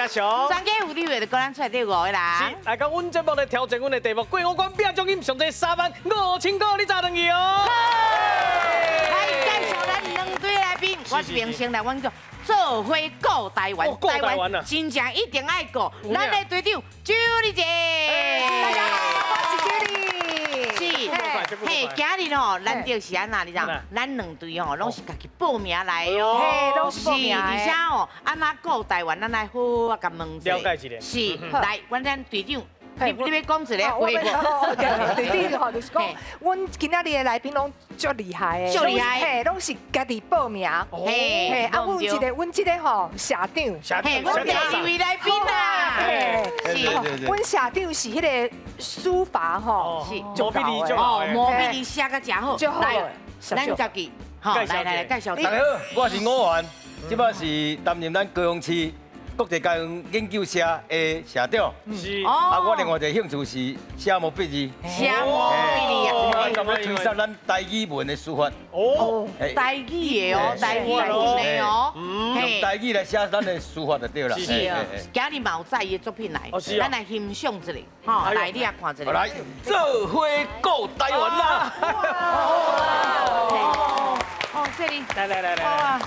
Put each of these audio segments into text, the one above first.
阿雄。專家有你話就過咱出來這五个人。是，來講阮節目咧挑戰阮的題目，過五關拼獎金，上濟3萬5千塊，你早轉去哦。來介紹咱兩隊來賓，我是明星來，阮叫做伙顧台灣，顧台灣啊，真正一定愛顧。咱的隊長朱麗姐，大家好，我是朱麗。是，嘿，今日吼，難得是按怎，你知影？咱兩隊吼，攏是家己報名來的哦，嘿，攏是報名的。而且吼，按怎顧台灣，咱來好好啊，共問了解一下。是，來，阮咱隊長。你欲講一個話無？對對吼，就是講，阮今仔日的來賓攏足厲害的，足厲害，嘿，攏是家己報名，嘿，啊，阮這個吼社長，社長，阮第二位來賓啦，是，阮社長是彼个書法吼，是，毛筆字哦，毛筆字寫甲誠好，來，咱家己，好，來來來，介紹。大家好，我是吳元，這擺是擔任咱高雄市國際教育研究社的社長，是啊，我另外一個興趣是寫毛筆字，寫毛筆字啊，專門推廣咱台語文的書法。哦，台語的哦，台語文的哦，用台語來寫咱的書法就對啦。是，今日嘛有載伊的作品來，咱來欣賞一下，吼，來你也看一下。來，做伙顧台灣啦！哦，這裡，來來來來。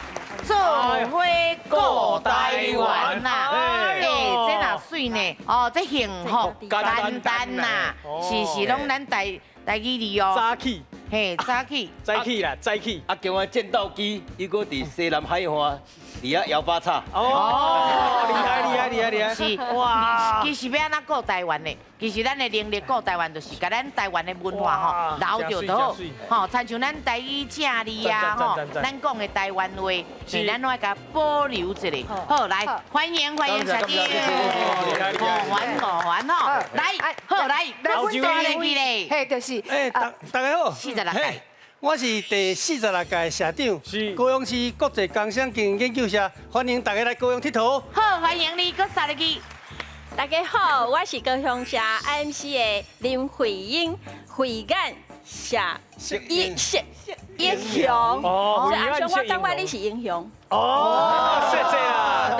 做伙顧台灣啦，欸，這若媠呢？哦，這幸福簡單呐，是是，攏咱台語字哦。早起，嘿，早起，早起啦，早起。啊，叫我戰鬥機，伊閣佇西南海岸，佇遐搖把叉。哦，厲害厲害厲害厲害。是，哇，其實欲按怎顧台灣呢？其實咱的能力顧台灣，就是共咱台灣的文化吼留著就好，吼，親像咱台語正字啊，吼，咱講的台灣話，是咱攏愛共保留一下。好，來，歡迎歡迎社長，五環五環吼，來，好來，阮第二位咧，嘿，就是，欸，大家好，46屆，我是第46屆社長，是高雄市國際工商經營研究社，歡迎大家來高雄𨑨迌。好，歡迎你，閣三個字。大家好，我是高雄市 IMC 的林慧英，慧眼識英識英雄。哦，阿雄，我感覺你是英雄。哦，謝謝啦。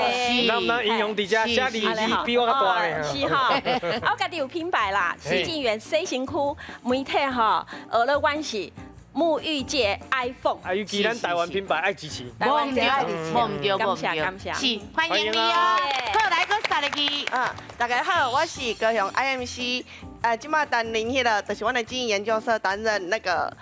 咱咱英雄佇遮寫字比我較大呢。是吼，我家己有品牌啦，西進園西身區媒體吼，學了阮是沐浴界 iPhone。啊，尤其咱台灣品牌愛支持。無毋對，無毋對，感謝感謝。是，歡迎你哦。好，來閣三個字。啊，大家好，我是高雄 IMC，這馬擔任彼个，就是阮的經營研究所擔任那個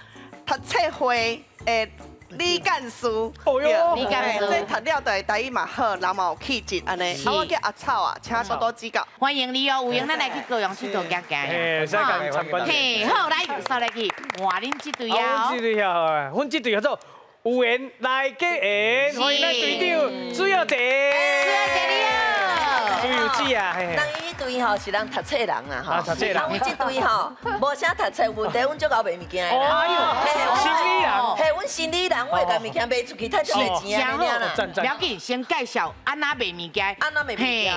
讀冊會的李幹事。哦喲，李幹事，這讀了就會台語嘛好，人嘛有氣質按呢。啊，我叫阿草啊，請多多指教。歡迎你哦，有閒咱來去高雄𨑨迌行行。嘿，使共參觀。嘿，好，來三個字，換恁這隊啊。阮這隊啊，阮這隊叫做有緣來結緣，歡迎咱隊長朱耀姐。朱耀姐你好。朱耀姐啊，人伊彼隊吼是人讀冊人啊吼，讀冊人。啊，阮這隊吼無啥讀冊，問題阮足𠢕賣物件的啦。哎喲，生理人。嘿，阮生理人，我會共物件賣出去，趁足濟錢按呢啦。不要緊，先介紹按怎賣物件。按怎賣物件？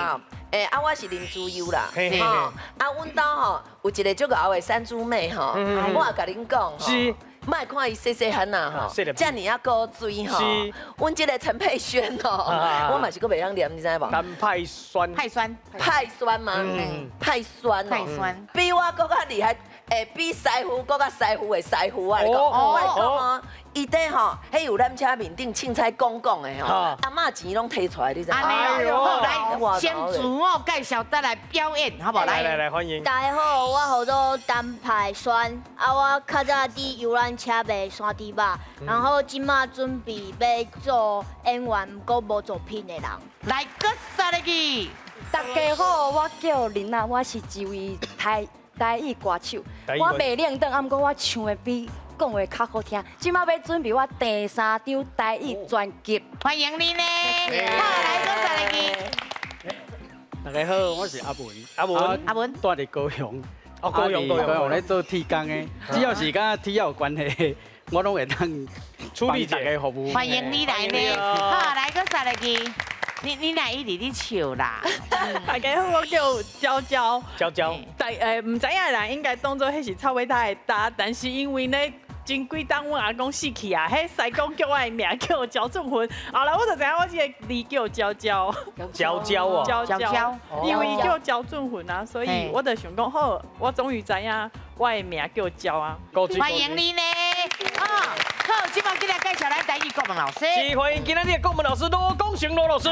欸，啊，我是林珠優啦，吼，啊，阮兜吼有一個足𠢕的三姊妹吼，我也共恁講吼。莫看伊細細漢啊吼，遮爾仔古錐吼。阮這個陳佩萱吼，我嘛是閣袂曉念，你知無？陳派酸。派酸。派酸嗎？派酸。派酸。比我閣較厲害，欸，比師傅閣較師傅的師傅啊！你講，我講哦，伊佇吼，彼遊覽車面頂凊彩講講的吼，阿嬤錢攏提出來，你知無？按呢好，來，先自我介紹，再來表演，好無？來來來，歡迎。大家好，我號做陳派酸，啊，我較早佇遊覽車賣山豬肉，然後這馬準備欲做演員，毋過無作品的人。來，閣三個字。大家好，我叫林娜，我是一位台語歌手，我袂輪轉，啊，毋過我唱的比講的較好聽。這馬欲準備我第三張台語專輯，歡迎你呢。好，來，閣三個字。大家好，我是阿文，阿文，阿文，住佇高雄，哦，高雄，高雄咧做鐵工的，只要是佮鐵有關係，我攏會當處理大家服務。歡迎你來呢。好，來，閣三個字。你哪一直咧笑啦？大家好，我叫嬌嬌。嬌嬌。大毋知影的人應該當做彼是臭尾大的搭，但是因為呢，前幾冬阮阿公死去啊，彼師公叫我的名叫焦俊雲，後來我就知影我這个字叫焦焦。焦焦哦，焦焦，因為伊叫焦俊雲啊，所以我就想講好，我終於知影我的名叫焦啊。歡迎你呢，哦，好，這擺緊來介紹咱台語國文老師。是，歡迎今仔日的國文老師羅功成羅老師。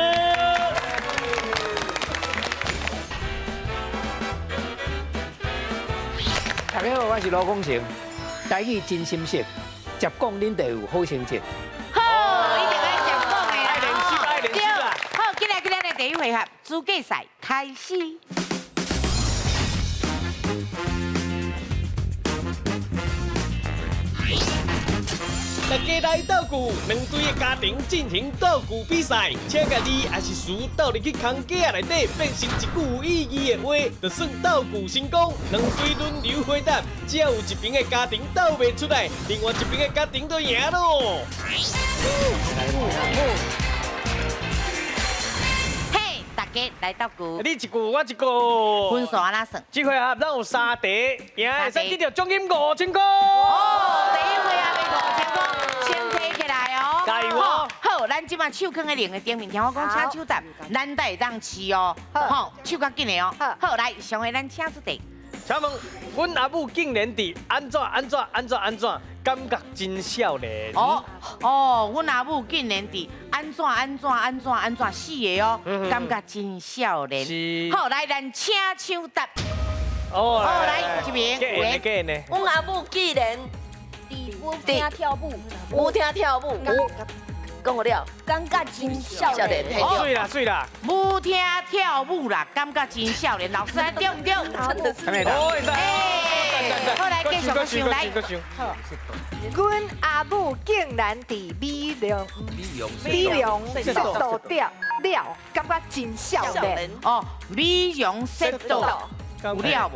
大家好，我是羅功成。台語真心實，捷講恁就有好成績。好，一定愛捷講的啦。愛練習，愛練習啦。好，今日今日的第一回合資格賽開始。大家來鬥句，兩隊的家庭進行鬥句比賽，請共字抑是詞鬥入去空格仔內底，變成一句有意義的話，就算鬥句成功。兩隊輪流回答，只要有一邊的家庭鬥袂出來，另外一邊的家庭就贏咯。嘿，大家來鬥句，你一句我一句，分數按怎算？這回合咱有三題，贏會使得著獎金5000塊。哦，第一回合的5000塊，先提起來哦。加油哦！好，咱這擺手囥在鈴的頂面，聽我講，請手答，咱才會當試哦。好，手較緊的哦。好，來，上個咱請出題。請問，阮阿母竟然佇按怎按怎按怎按怎，感覺真少年。哦哦，阮阿母竟然佇按怎按怎按怎按怎四个哦，感覺真少年。是。好，來，咱請手答。哦，來這邊。假的，阮阿母竟然佇舞廳跳舞，舞廳跳舞，講好了，感覺真少年。媠啦媠啦，舞廳跳舞啦，感覺真少年。老師，對毋對？真的是。好，來繼續想來。阮阿母竟然佇美容美容摔倒了了，感覺真少年。哦，美容摔倒。有了無？了，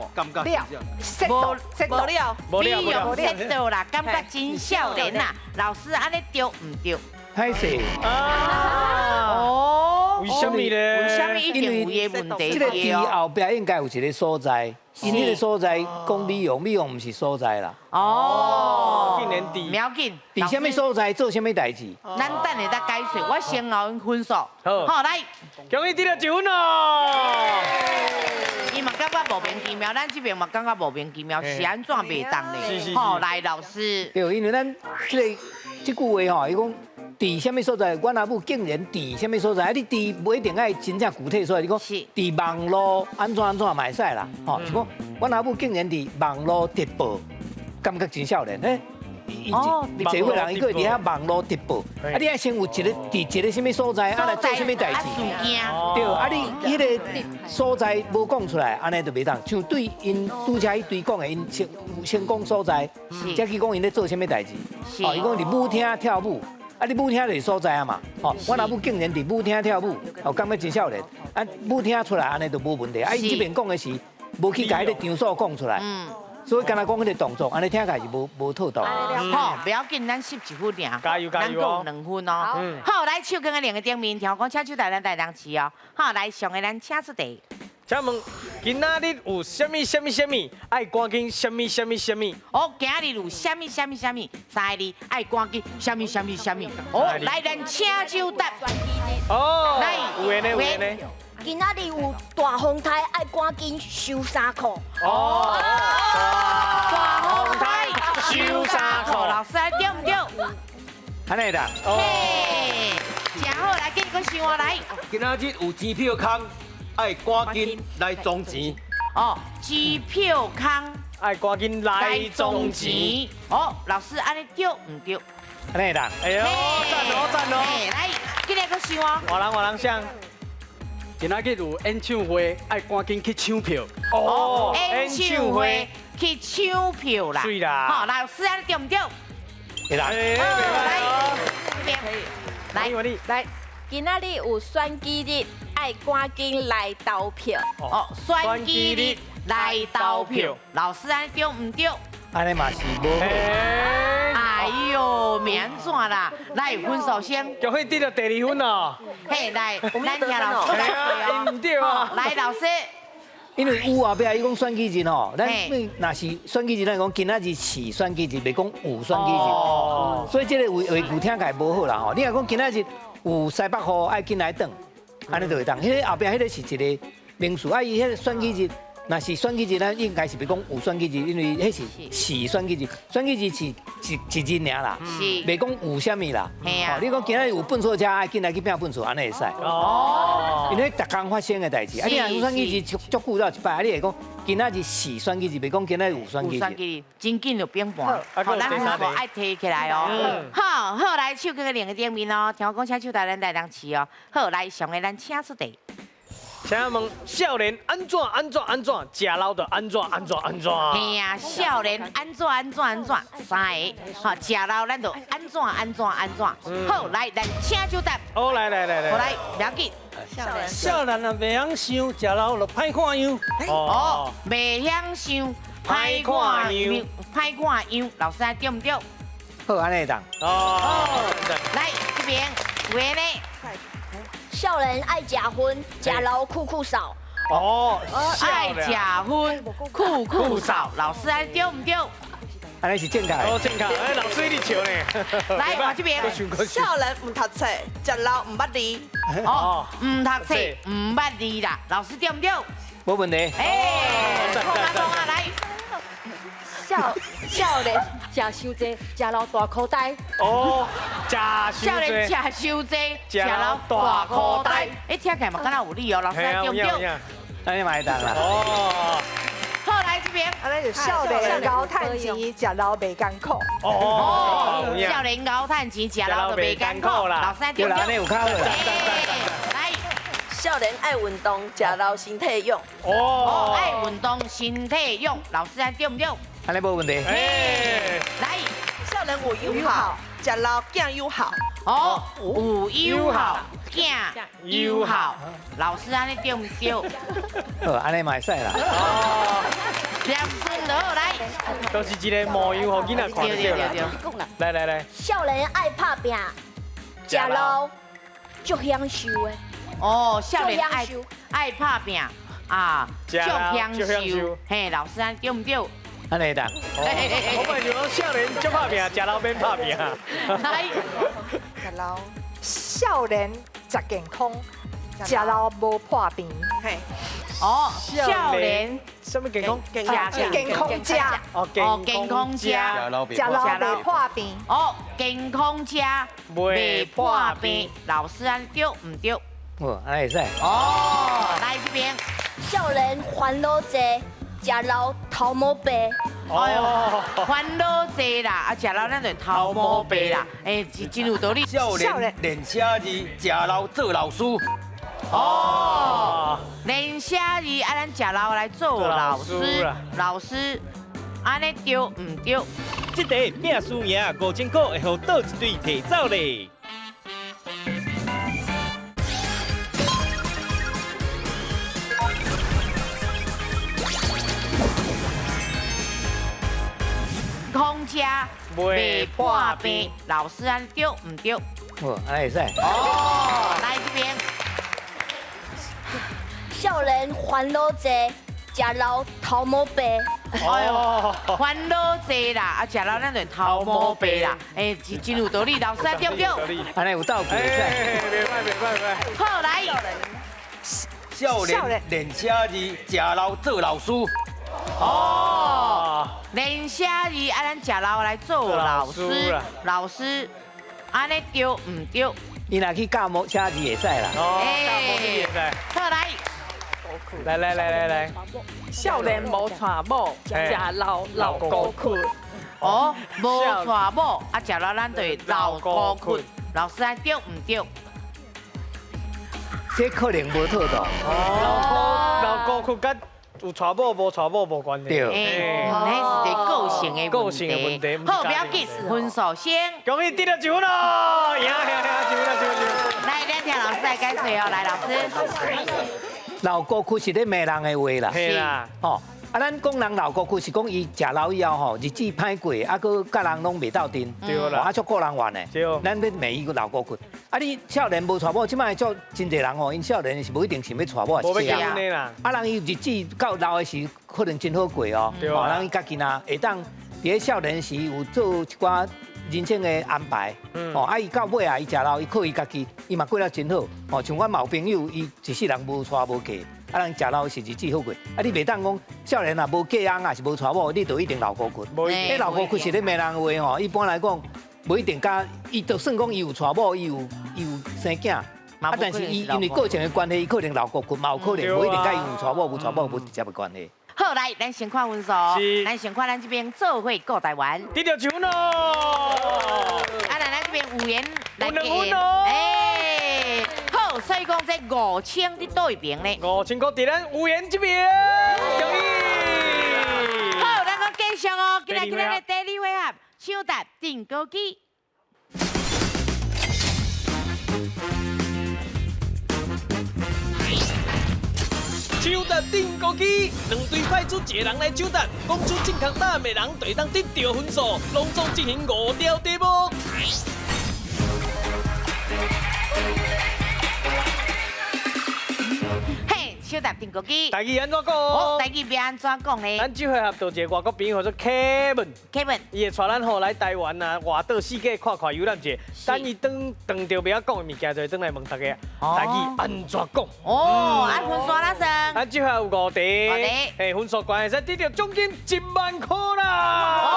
無無了，美容摔倒啦，感覺真少年啦。老師，按呢對毋對？歹勢。哦，為什麼咧？為什麼一定有伊的問題？這個佇後壁應該有一個所在，因彼個所在講美容，美容毋是所在啦。哦，竟然佇，不要緊，佇啥物所在做啥物代誌？咱等下再解釋，我先予𪜶分數。好，來，恭喜得著一分哦。伊嘛感覺莫名其妙，咱這邊嘛感覺莫名其妙，是按怎袂當咧？好，來老師。對，因為咱這個這句話吼，伊講。佇啥物所在？阮阿母竟然佇啥物所在？啊，你佇無一定愛真正具體所在。你講佇網路按怎按怎嘛會使啦，吼，是講阮阿母竟然佇網路直播，感覺真少年。欸，哦，這歲人伊閣會佇遐網路直播，啊，你愛先有一個佇一個啥物所在，啊來做啥物代誌？對，啊你彼個所在無講出來，按呢就袂當。像對𪜶拄才彼對講的，𪜶先先講所在，才去講𪜶咧做啥物代誌。哦，伊講佇舞廳跳舞。啊！你舞廳就是所在啊嘛，吼！阮阿母竟然佇舞廳跳舞，哦，感覺真少年。啊，舞廳出來按呢就無問題。啊，伊這邊講的是無去共彼个場所講出來，所以敢若講彼个動作，按呢聽起來是無妥當。好，不要緊，咱失一分爾，加油加油哦！咱閣有2分哦。好，來手囥佇兩个頂面，聽我講，請手台咱台人市哦。好，來上个咱請出題。請問今仔日有啥物啥物啥物愛趕緊啥物啥物啥物？哦，今日有啥物啥物啥物？三个字愛趕緊啥物啥物啥物？哦，來咱請手答。哦，來，有緣的有緣的。今仔日有大風台，愛趕緊收衫褲。哦，大風台收衫褲，老師對毋對？按呢啦。嘿，真好，來繼續想我來。今仔日有錢票空。愛趕緊來裝錢。哦，支票空。愛趕緊來裝錢。哦，老師按呢對毋對？按呢啦。哎喲，讚哦讚哦。來，今日閣想哦。我人我人想。今仔日有演唱會，愛趕緊去搶票。哦，演唱會去搶票啦。對啦。好，老師按呢對毋對？會啦。來，來，來。今仔日有選舉日，愛趕緊來投票。哦，選舉日來投票，老師按呢對毋對？按呢嘛是無好。哎喲，免怎啦？來分數先。恭喜得著第二分哦。嘿，來，咱聽老師。毋對啊。來，老師，因为有后壁伊讲选举日吼，咱若是选举日，咱讲今仔日是选举日，袂讲有选举日，所以这个话话句听起来无好啦吼。你若讲今仔日有西北雨，爱紧来转，按呢就会当。彼个后壁彼个是一个名词，啊伊彼个选举日。若是选举日，咱应该是袂讲有选举日，因为彼是是选举日，选举日是一日尔啦，袂讲有啥物啦。嘿啊。你讲今仔日有粪扫车，爱紧来去摒粪扫，按呢会使。因为逐工发生的代志，啊，你若有选举日足足久才一摆，啊，你会讲今仔日是选举日，袂讲今仔日有选举日。有选举日，真紧就变盘，好，咱分数爱提起来哦。好，好，来手机个另一顶面哦，听我讲，请手台咱台东市哦。好，来上个咱请出题。请问少年按怎按怎按怎，食老就按怎按怎按怎？嘿啊，少年按怎按怎按怎，三个，好，食老咱就按怎按怎按怎。好，来，咱请就答。好，来来来来。好来，不要紧。少年啊，袂晓想，食老就歹看样。哦，袂晓想，歹看样，歹看样，老师对毋对？好，按呢会当。哦，来这边，有的呢。少年爱食薰，食老酷酷扫。哦，爱食薰，酷酷扫。老师按对毋对？按呢是正确。哦，正确。哎，老师你笑呢。来，我这边。少年毋读册，食老毋捌字。哦，毋读册，毋捌字啦。老师对毋对？无问题。哎，好啊，好啊，来。少年食伤济，食老大箍袋。哦，食少年食伤济，食老大箍袋。哎，听起来嘛，敢若有理哦，老师对毋对？按呢嘛会当啦。哦。好，来这边。按呢就少年𠢕趁钱，食老袂艰苦。哦。少年𠢕趁钱，食老就袂艰苦啦。老师对毋对？按呢有较好啦。来，少年爱运动，食老身体勇。哦。爱运动，身体勇。老师对毋对？按呢无问题。哎，来，少年有友好，食老囝友好。哦，有友好，囝友好。老师按呢对毋对？好，按呢嘛会使啦。哦，两分就好，来。都是一个模样，予囡仔看就对啦。来来来。少年爱拍拚，食老足享受的。哦，少年爱拍拚啊，足享受。嘿，老师按呢对毋对？按呢会当。我本就讲少年足拍拚，食老免拍拚。来，食老。少年食健康，食老无破病。嘿。哦，少年什么健康？健康食。哦，健康食。食老袂破病。哦，健康食袂破病。老师按呢对毋对？哦，按呢会使。哦，来这边。少年烦恼济，食老头毛白。哎呦，烦恼济啦，啊，食老咱就头毛白啦，哎，真有道理。少年练写字，食老做老师。哦，练写字，啊，咱食老来做老师，老师，按呢对毋对？这题拼输赢5000块会予佗一队提走咧。空车袂破病，老师按呢对毋对？哦，按呢会使。哦，来这边。少年烦恼济，食老头毛白。哎呦，烦恼济啦，啊，食老咱就头毛白啦。哎，真有道理，老师对毋对？按呢有道理。哎，袂歹袂歹袂歹。好，来。少年练写字，食老做老师。哦，练写字，啊，咱食老来做老师，老师，按呢对毋对？伊若去教写字会使啦。哦，教写字会使。好，来。来来来来来。少年无娶某，食老老孤苦。哦，无娶某，啊，食老咱就会老孤苦。老师按呢对毋对？这可能无妥当。哦，老孤苦佮有娶某无娶某无关系。对，那是一个个性的个性的问题。好，不要紧，分数先。恭喜得了1分咯！赢赢赢，1分了，1分1分。来，咱听老师来解说哦，来，老师。老孤苦是咧骂人的话啦。是啦。哦，啊，咱讲人老孤骨是讲伊食老以后吼，日子歹过，啊，阁佮人拢袂斗阵，对啦啊，足顾人怨的。对。咱欲骂伊个老孤骨。啊，你少年无娶某，这摆足真济人吼，𪜶少年是无一定想欲娶某，无欲结婚的啦。啊，人伊日子到老的时，可能真好过哦。对啊。人伊家己若会当伫咧少年时有做一寡人生的安排，哦，啊，伊到尾啊，伊食老，伊靠伊家己，伊嘛过得真好。哦，像阮嘛有朋友，伊一世人无娶无嫁，啊，人食老是日子好过。啊，你袂当讲少年若无嫁翁，也是无娶某，你就一定老孤骨。彼老孤骨是咧骂人话吼，一般来讲，无一定佮伊就算讲伊有娶某，伊有生囝，啊，但是伊因为个性的关系，伊可能老孤骨，嘛有可能无一定佮伊有娶某无娶某无直接的关系。好，来，咱先看分数，咱先看咱这边做伙顾台湾，得到一分哦。啊，来咱这边有缘来有两分哦。哎，好，所以讲这5000伫佗一边呢？5000块伫咱有缘这边。恭喜！好，咱阁继续哦，今仔今仔的第二回合，抢答订购机。抢答订购机，两队派出一个人来抢答，讲出正确答案的人就会当得到分数。拢总进行5条题目。嘿，抢答订购机。台语按怎讲？哦，台语欲按怎讲呢？咱这回合就一个外国朋友叫做 Kevin。 Kevin，伊会带咱吼来台湾啊，外岛四界看看游览者。等伊转转著袂晓讲的物件，就会转来问大家，台语按怎讲？哦，啊分数哪算？咱这回有5题，5题，嘿，分数悬会使得到奖金1万块啦！哦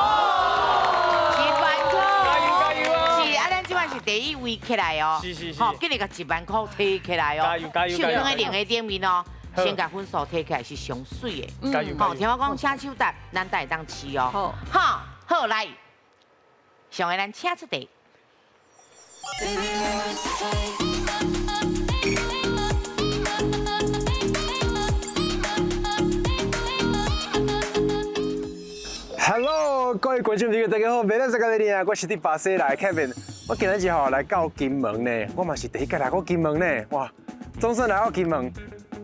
，1万块，加油加油啊！是啊，咱这摆是第一位起来哦，是是是，吼，今日共1万块提起来哦，加油加油加油！手中的两个顶面哦。先共分数提起来是上媠的，加油！好，听我讲，请手答，咱才会当试哦。好，好来，上个咱请出题。 Hello，各位观众朋友，大家好，明仔载个你啊，我是伫巴西来 Kevin，我今日吼来到金门呢，我嘛是第一届来过金门呢，哇，总算来到金门。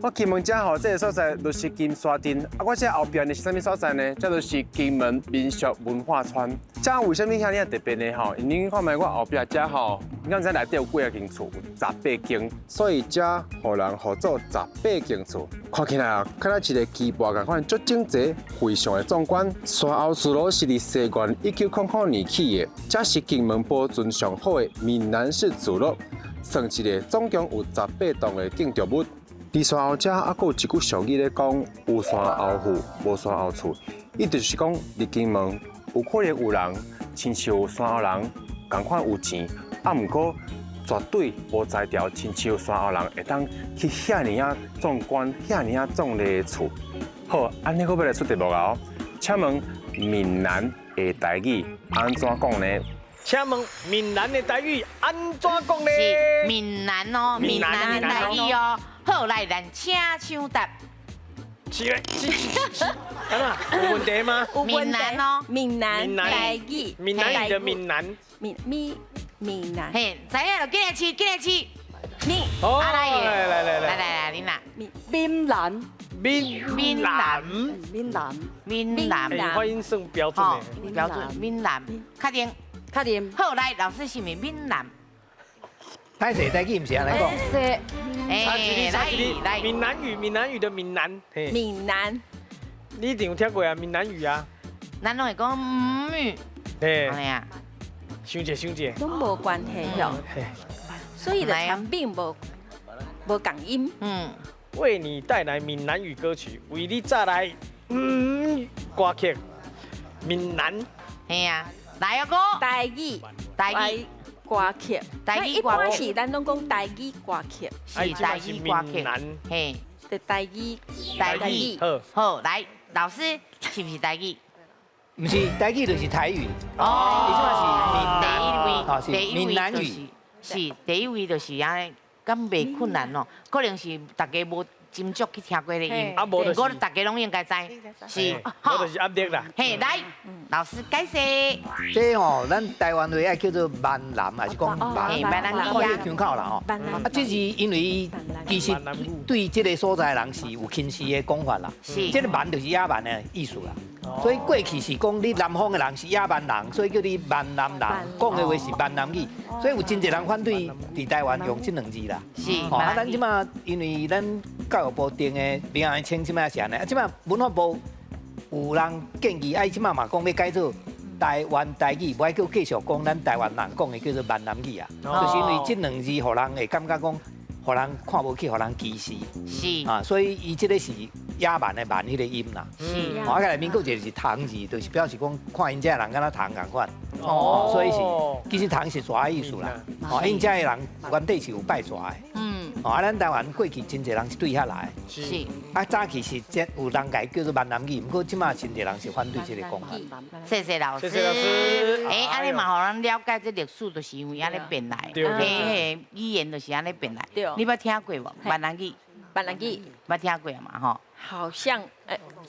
我金门这吼，这个所在就是金沙镇，啊，我这后边的是啥物所在呢？这就是金门民俗文化村。这为啥物遐尔特别呢？吼，因为你看觅我后壁这吼，你敢知内底有几仔间厝？有18间，所以这予人号做18间厝。看起来啊，敢若一个鸡婆仝款，足整齐，非常的壮观。山后村落是伫西元1900年起的，这是金门保存上好的闽南式聚落，算一个总共有18栋的建筑物。伫山后遮，犹阁有一句俗语咧讲：有山后富，无山后厝。伊就是讲，伫金门有可能有人亲像山后人仝款有钱，啊，毋过绝对无才调，亲像山后人会当去遐尔仔壮观、遐尔仔壮丽的厝。好，按呢，阁欲来出题目啊！请问闽南的台语按怎讲呢？请问闽南的台语按怎讲呢？是闽南哦，闽南的台语哦。好，来，咱请抢答。是是是，安怎有问题吗？闽南哦，闽南台语，闽南语的闽南，闽闽闽南。嘿，知影就进来试，进来试。闽，来来来来来来，你啦。闽南，闽闽南，闽南，闽南。发音算标准的，标准。闽南，确定，确定。好，来，老师是毋是闽南？歹势，台语毋是按呢讲。哎，来来，闽南语，闽南语的闽南，闽南，你一定有听过啊，闽南语啊。咱拢会讲母语。对。按呢啊。想者想者。拢无关系哟。所以就产品无共音。嗯。为你带来闽南语歌曲，为你带来歌曲，闽南。嘿啊，来啊哥。台语，台语。歌曲，一般是咱拢讲台语歌曲，是台语歌曲，嘿，就台语，台语，好，来，老师是毋是台语？毋是，台语就是台语。哦，伊这是闽南，第一位，是闽南语，是第一位就是按呢，敢袂困难哦？可能是大家无斟酌去听过的音，啊，无就是，我大家拢应该知，是，无就是压力啦。嘿，来，老师解释。这吼，咱台湾话爱叫做闽南，还是讲闽南？看你腔口啦吼。啊，这是因为其實對這个所在人是有輕視的講法啦。這个蠻就是野蠻的意思啦。所以過去是講你南方的人是野蠻人，所以叫你閩南人，講的話是閩南語。所以有真濟人反對佇台灣用這兩字啦。啊，咱這馬因為咱教育部定的名稱這馬是按呢，啊，這馬文化部有人建議，愛這馬嘛講欲改做台灣台語，無愛閣繼續講咱台灣人講的叫做閩南語啊，就是因為這兩字，予人會感覺講，予人看無起，予人歧視。啊，所以伊這个是野蠻的蠻彼个音啦。啊，內面閣有一个是蟲字，就是表示講看𪜶遮的人敢若蟲仝款。所以是其實蟲是蛇的意思啦。哦，𪜶遮的人原底是有拜蛇的。哦，啊，咱台灣過去真濟人是對遐來的。啊，早期是這有人共伊叫做閩南語，毋過這馬真濟人是反對這个講法。謝謝老師。謝謝老師。欸，按呢嘛，予咱了解這歷史，就是因為按呢變來。嘿嘿，語言就是按呢變來。你捌聽過無？閩南語。閩南語。捌聽過嘛？吼。好像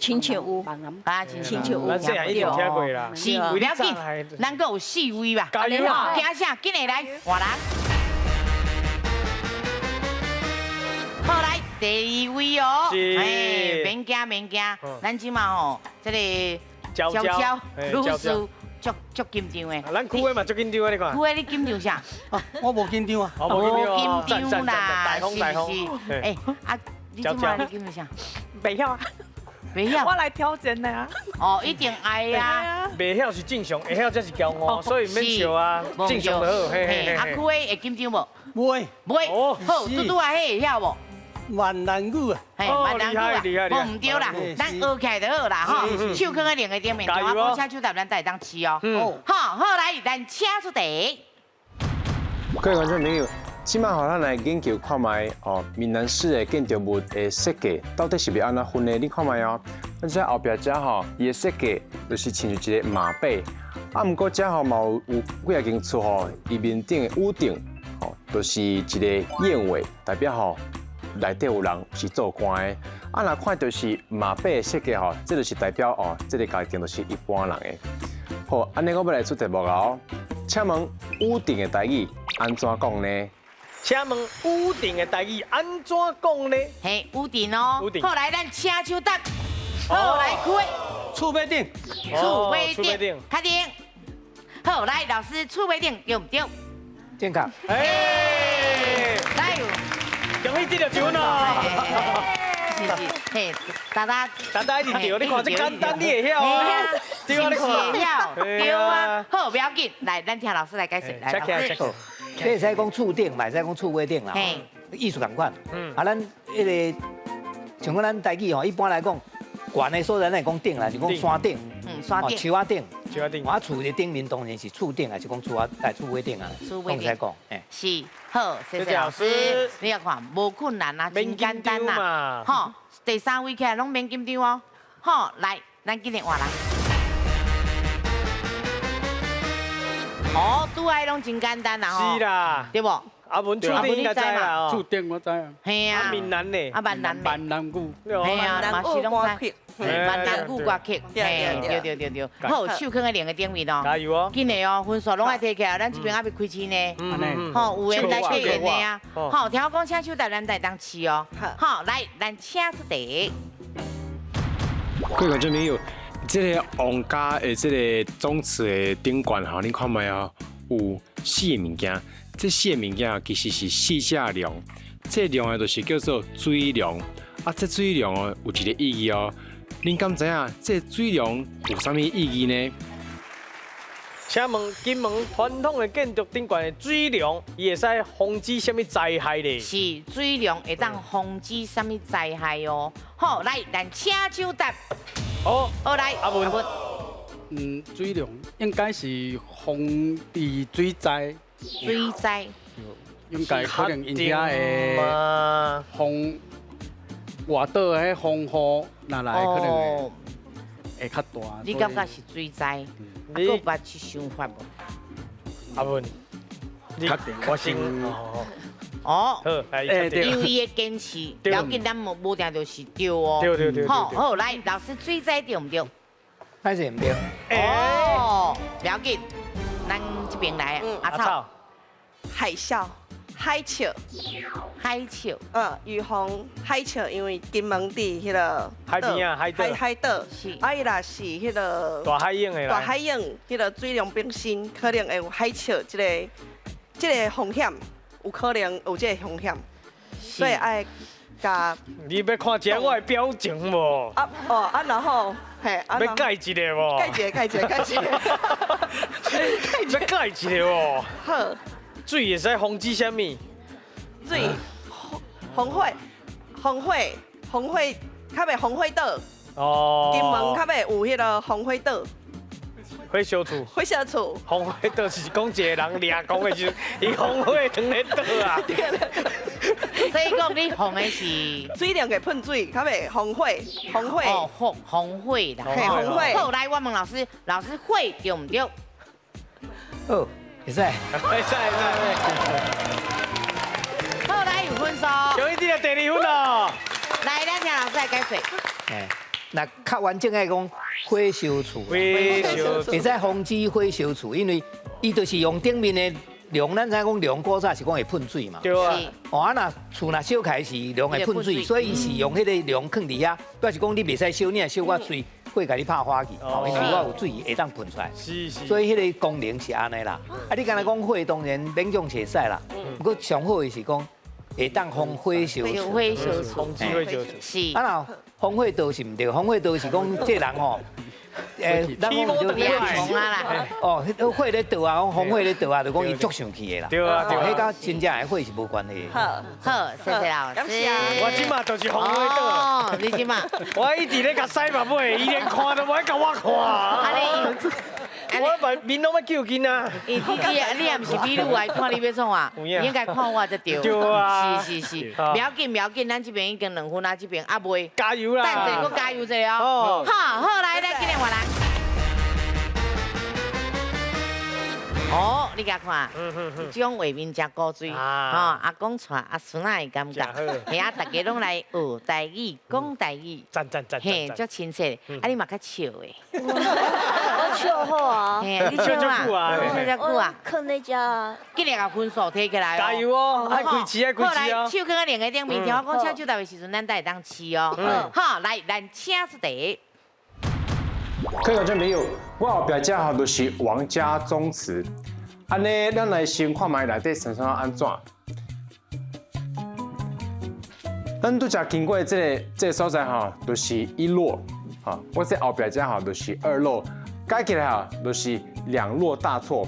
親像有。啊，親像有。咱細漢一定聽過啦。是，無要緊，咱閣有四位吧。加油啊！驚啥？緊來來換人。好來，第二位哦。哎，免驚免驚，咱這馬吼，這个嬌嬌女士足足緊張的。咱區的嘛足緊張啊，你看。區的你緊張啥？我無緊張啊。無緊張啦，大風大風。哎，啊，你這馬你緊張啥？袂曉啊。袂曉。我來挑戰的啊。哦，一定愛啊。袂曉是正常，會曉才是驕傲，所以免笑啊，正常就好。嘿嘿嘿。啊，區的會緊張無？袂。袂。好，拄拄仔彼會曉無？閩南語啊，嘿，閩南語啊，無毋對啦，咱學起來就好啦，吼。手囥佇兩个頂面，我講請手答，咱才會當試哦。好，好來，咱請出題。各位觀眾朋友，這馬予咱來研究看覓哦，閩南式的建築物的設計到底是欲按怎分的？你看覓哦，咱這後壁遮吼，伊的設計就是親像一个馬背，啊，毋過遮吼嘛有幾仔間厝吼，伊面頂的屋頂吼，就是一个燕尾，代表吼。內底有人是做官的，啊，若看著是馬背的設計吼，這就是代表哦，這个家庭就是一般人的。好，按呢我欲來出題目哦，請問屋頂的台語按怎講呢？請問屋頂的台語按怎講呢？嘿，屋頂哦。屋頂。好，來，咱請手答。好，來開。厝尾頂。厝尾頂。確定。好，來，老師，厝尾頂對毋對？正確。哎，來。恭喜得著一分哦！是是，嘿，達達，達達一定對，你看這簡單，你會曉啊？對啊，你看，會曉，對啊。好，不要緊，來，咱聽老師來解釋。來，老師，你會使講厝頂，嘛會使講厝尾頂啦，意思仝款。啊，咱彼个像講咱台語吼，一般來講，懸的所在咱會講頂啦，是講山頂。山頂。樹仔頂。樹仔頂。啊，厝的頂面當然是厝頂，還是講厝仔，哎，厝尾頂啊？厝尾頂。攏會使講，嘿。是，好，謝謝老師。你也看，無困難啊，真簡單啦。吼，第三位起來攏免緊張哦。好，來，咱緊來換人。哦，拄仔攏真簡單啦，吼。是啦。對無？阿文厝頂應該知啦，厝頂我知啊。嘿啊。閩南呢？啊，閩南。閩南語。嘿啊，嘛是攏知。閩南語歌曲，嘿，對對對對。好，手囥佇兩个頂面哦。加油哦！緊的哦，分數攏愛提起來，咱這邊猶未開始呢。吼，有緣來體驗的啊。好，聽我講，請手台咱才會當試哦。好，來，咱請出題。各位觀眾朋友，這个王家的這个總祠的頂懸吼，你看覓哦，有四个物件。這四個物件其實是四隻龍，這龍的就是叫做水龍。啊，這水龍哦有一個意義哦。恁敢知影這水龍有啥物意義呢？請問金門傳統的建築頂懸的水龍，伊會使防止啥物災害呢？是水龍會當防止啥物災害哦？好，來，咱請手答。好，好來，阿文。水龍應該是防治水災。水災。應該可能𪜶遮的風外島彼風雨若來，可能會較大。你感覺是水災？啊，閣有捌去想法無？阿文，確定，我先。哦，好，來，因為伊的堅持，要緊咱無定就是對哦。對對對。好，好，來，老師水災對毋對？歹勢毋對。哦，不要緊，咱這邊來，阿草。海嘯，海啸，海啸，预防海啸，因为金门伫彼个海边啊，海岛，海岛，是，啊伊若是彼个大海涌的大海涌，彼个水量变深，可能会有海啸这个风险，有可能有这个风险，所以爱共。你欲看一下我的表情无？啊哦啊，然后嘿，欲盖一个无？盖一个，盖一个，盖一个，欲盖一个无？好。水会使防止啥物？水防火，防火，防火，较袂防火岛。哦。金门较袂有彼个防火岛。火烧厝。火烧厝。防火岛是讲一个人掠讲的时阵，伊防火藏咧倒啊。所以讲你防的是水量会喷水，较袂防火，防火。哦，防防火啦。嘿，防火。好，来我问老师，老师火对毋对？好。会使，会使，会使。好，来有分数。恭喜你第二分哦。来，咱请老师来解说。哎，那较完整爱讲火烧厝，火烧厝，会使防止火烧厝，因为伊就是用顶面的梁，咱知影讲梁古早是讲会喷水嘛。对啊。哦，啊若厝若烧起来是梁会喷水，所以伊是用彼个梁囥伫遐，表示讲你袂使烧，你若烧我水。会共你拍火去，因为我有水会当喷出来，是是。所以彼个功能是按呢啦。啊，你敢若讲火，当然勉强会使啦。不过上好的是讲会当防火烧厝，火烧厝，防止火烧厝。是。啊若防火道是毋对，防火道是讲这人吼，咱讲就啦。哦，彼火咧倒啊，讲防火咧倒啊，就讲伊足生气的啦。对啊，对，彼佮真正的火是无关系。好，好，谢谢老师。我这马就是防火道。哦，你这马。我一直咧共使目尾，伊连看都无爱共我看。我把面拢欲救紧啊！你也毋是美女来看你欲创啊？你应该看我才对。对啊。是是是，不要紧不要紧，咱这边已经2分啊，这边啊袂。加油啦！等下阁加油一下哦。好，好来来，今日换人。哦，你共看，这种画面真古锥，吼，阿公带阿孙仔的感觉，嘿啊，大家拢来学台语，讲台语，赞赞赞，嘿，足亲切，啊，你嘛较笑的，我笑好啊，嘿，你笑啊，笑遮久啊，囥咧遮，今日共分数提起来，加油哦，爱开市爱开市哦，手囥在另个顶面，听我讲，请手台的时阵，咱才会当试哦，好，来，咱请出题。各位观众朋友，我后壁这号就是王家宗祠。按呢，咱来先看觅内底生产按怎。咱拄才经过这个所在吼，就是一落，哈，我这后壁这号就是二落，加起来吼就是两落大错。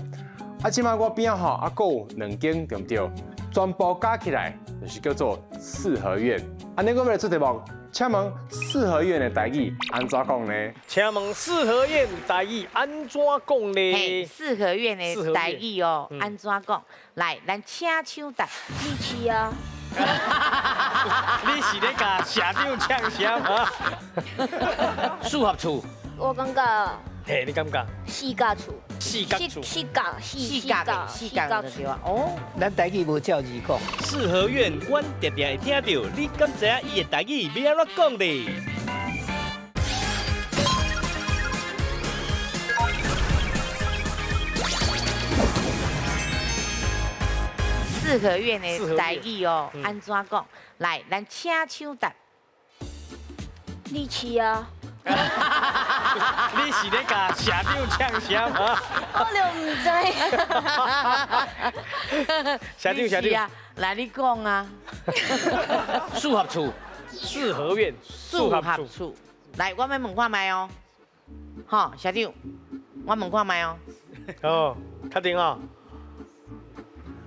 啊，这摆我边吼啊，阁有2间，对毋对？全部加起来就是叫做四合院。按呢，我欲来出题目。请问四合院的台语按怎讲呢？请问四合院台语按怎讲呢？四合院的台语哦，按怎讲？来，咱请抢答。你试啊！你是咧共社长呛声吗？四合厝。我感觉。嘿，你感觉？四角厝。四角厝。四角，四角，四角对啊。哦，咱台语无照字讲。四合院，阮定定会听到，你敢知影伊的台语欲按怎讲咧？四合院的台语哦，按怎讲？来，咱请抢答。你试啊！你是咧共社长呛声吗？我就毋知。社长，社长，来你讲啊。四合厝，四合院，四合厝。来，我欲问看觅哦。好，社长，我问看觅哦。哦，确定哦。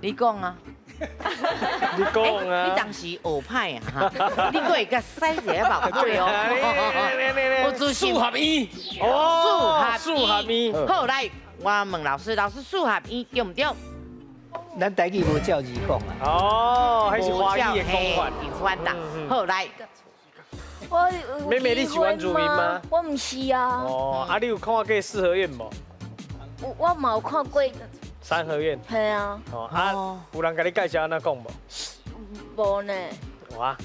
你讲啊。你讲啊！你当时学歹啊？哈！你阁会共使一个目对哦。我自信。四合院。哦，四合院。好，来，我问老师，老师四合院对毋对？咱台语无照字讲啊。哦，彼是华语的讲法。法啦。好，来。我妹妹，你是原住民吗？我毋是啊。哦，啊，你有看过四合院无？我嘛有看过。三合院。系啊。哦啊，有人共你介绍按怎讲无？无呢。有啊。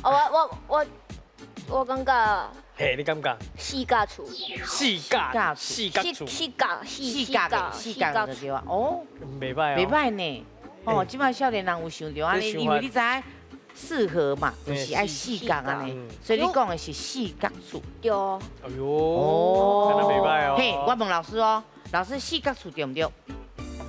我感觉。嘿，你感觉？四角厝。四角。四角厝。四角。四角。四角对啊。哦。袂歹哦。袂歹呢。哦，這擺少年人有想著按呢，因為你知影四合嘛，就是愛四角按呢，所以你講的是四角厝。對。哎喲，哦，敢若袂䆀哦。嘿，我問老師哦，老師四角厝對毋對？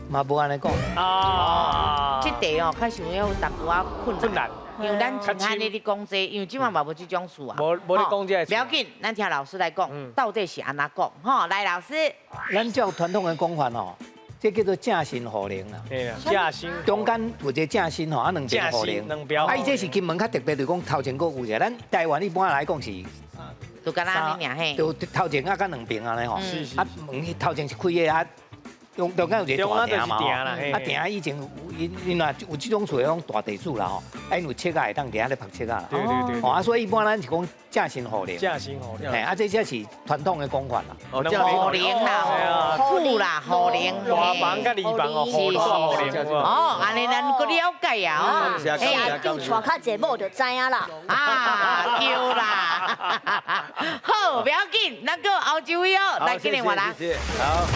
嘛無按呢講。啊。這題哦，較想要有淡薄仔困難，因為咱真罕咧咧講這，因為這擺嘛無這種厝啊。無無咧講這。不要緊，咱聽老師來講，到底是按怎講？吼，來老師。咱照傳統的講法哦。這叫做正身雨靈啦，正身中間有一個正身吼，啊兩邊雨靈。啊，伊這是金門較特別，就是講頭前閣有一個。咱台灣一般來講是，就敢若按呢爾嘿，就頭前啊，佮兩邊按呢吼。啊，門頭前是開的啊。中中間有一個大埕嘛，啊埕以前因因若有這種厝的攏大地主啦吼，啊𪜶有尺仔會當佇遐咧曝尺仔啦。對對對。哦啊，所以一般咱是講正身雨靈。正身雨靈。嘿，啊這才是傳統的講法啦。哦，雨靈啦，厝啦，雨靈。大房佮二房哦，雨靈。哦，按呢咱閣了解啊，哦。哎呀，叫娶較濟某就知影啦。啊，對啦。好，不要緊，咱閣後一位哦，來今日換人。好。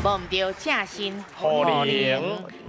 無毋對，正身雨靈，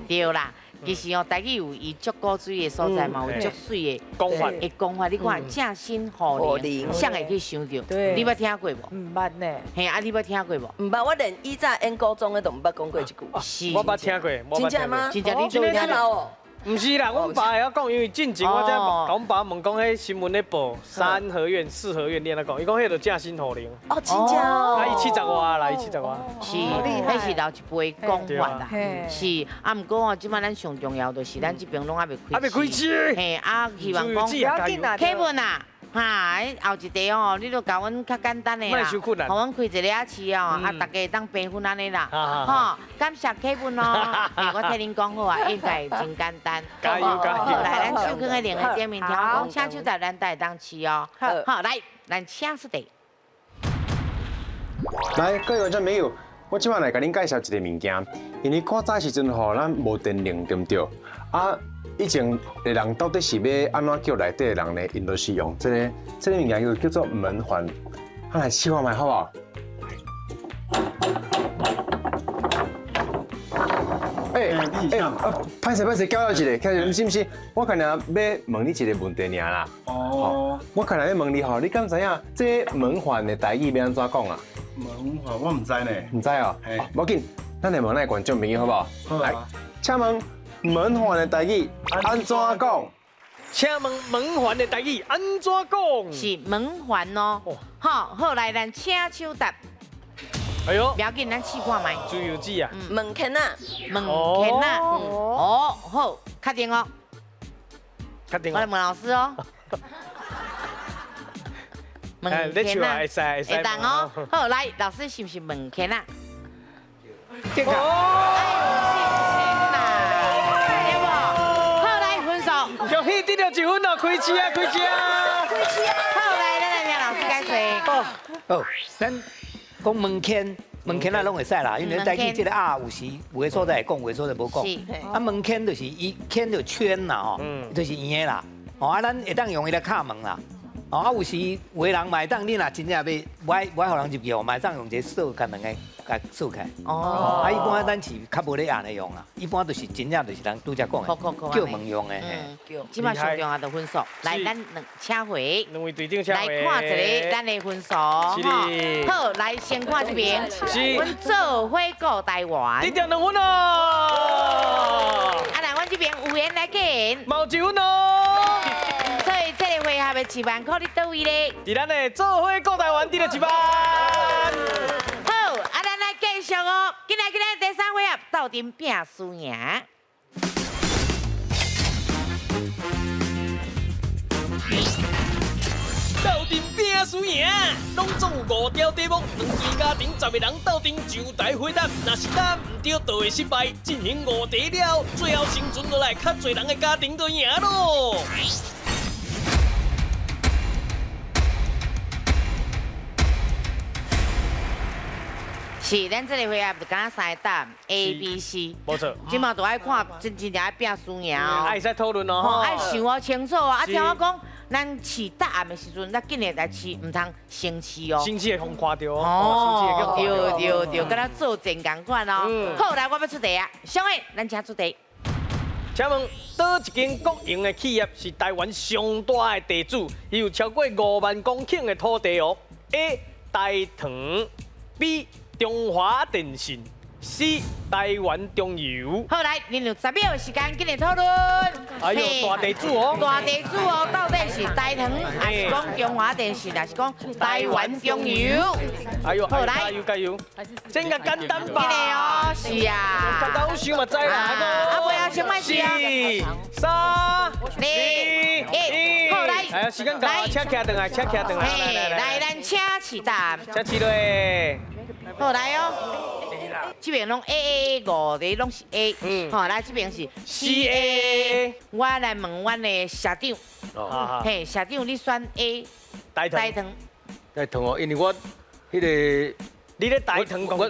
對啦。其實哦，台語有伊足古錐的所在嘛，有足媠的講法。的講法，你看正身雨靈，誰會去想著？你捌聽過無？毋捌呢。嘿，啊，你捌聽過無？毋捌，我連以前演高中的都毋捌講過這句。是。我捌聽過。真正嗎？真正你做聽老哦。毋是啦，阮爸會曉講，因為進前我才共阮爸問講，彼新聞咧報三合院、四合院，你按怎講？伊講彼就正身雨靈。哦，真正哦。啊，伊70外啦，伊70外。是，彼是老一輩講法啦。是，啊，毋過哦，這擺咱上重要就是咱這邊攏猶未開。猶未開始。嘿，啊，希望講。Kevin 啊，哈，後一題哦，你著共阮較簡單的啦，予阮開一个仔市哦，啊，大家會當平分按呢啦，吼，感謝 Kevin 哦，我替恁講好啊，應該真簡單。加油加油！來，咱手囥佇另個頂面，聽我講，請手在咱才會當試哦。好，來，咱請出題。來，各位觀眾朋友，我這擺來共恁介紹一個物件，因為古早時陣吼，咱無電鈴對毋對？啊，以前的人到底是欲按怎叫內底的人呢？𪜶就是用這个這个物件叫做門環，咱來試看覓好無？欸欸，啊，歹勢歹勢，叫擾一下，叫毋是毋是，我干焦欲問你一個問題爾啦。哦。我干焦欲問你吼，你敢知影這門環的台語欲按怎講啊？門環我毋知呢。毋知哦。無要緊，咱來問咱的觀眾朋友好無？好。來，請問門環的台語按怎講？請問門環的台語按怎講？是門環哦。好，好來，咱請手答。哎喲，不要緊，咱試看覓。自由子啊。門檻啊，門檻啊。哦，好，確定哦。確定。我來問老師哦。門檻啊，會當哦。好，來，老師是毋是門檻啊？這個。哎，有信心啦，對無？好，來分數。恭喜得著1分哦，開市啊，開市啊。開市啊。好，來，咱來聽老師解說。好，咱講門檻，門檻啊，攏會使啦，因為台語這个啊，有時有的所在會講，有的所在無講。啊，門檻就是伊圈就圈啦吼，就是圓的啦。哦，啊，咱會當用伊來敲門啦。哦，啊，有時有的人嘛會當，你若真正欲無愛無愛予人入去哦，嘛會當用一个鎖共兩个共鎖起來。哦。啊，一般咱是較無咧按呢用啦，一般就是真正就是人拄才講的，叫門用的。嘿。這擺上重要就分數，來，咱兩請回。兩位隊長請回。來看一个咱的分數。好，來先看這邊。是。阮做伙顧台灣。得著2分哦。啊，來，阮這邊有緣來見。嘛有1分哦。所以這个回合的1萬塊佇佗位咧？佇咱的做伙顧台灣得著1萬。好，啊，咱來繼續哦。今仔今仔第三回合鬥陣拼輸贏。鬥陣拼輸贏，攏總有5條題目，兩隊家庭10個人鬥陣上台回答，若是答毋對，就會失敗。進行5題了，最後生存落來較濟人的家庭就贏咯。是，咱這个回合就敢若3个答案 A、B、C。無錯。這馬就愛看真真正愛拼輸贏哦。愛會使討論哦。愛想哦清楚啊！啊，聽我講，咱试答案的时阵，咱紧来来试，毋通先试哦。先试会予看著哦。哦，对对对，敢若做战仝款哦。好，来，我欲出题啊，小伟，咱请出题。请问，佗一间国营的企业是台湾上大的地主，伊有超过5万公顷的土地哦。A. 台糖，B. 中华电信，C. 台湾中油。好，来，恁有10秒的时间，紧来讨论。哎呦，大地主哦，大地主哦，到底是台糖，还是讲中华电信，还是讲台湾中油？哎呦，好，来，加油加油，这个简单吧？这个哦，是啊。简单想嘛知啦。啊，袂啊，先莫试啊。 4、3、2、1，好，来。哎呀，时间到啊，请徛转来，请徛转来，来来来，咱请试答案。请试落。好，来哦。这边拢 A A 5个拢是 A，好，来这边是 C A。我来问阮的社长，嘿，社长你选 A，台糖。台糖哦，因为我彼个，你咧台糖，我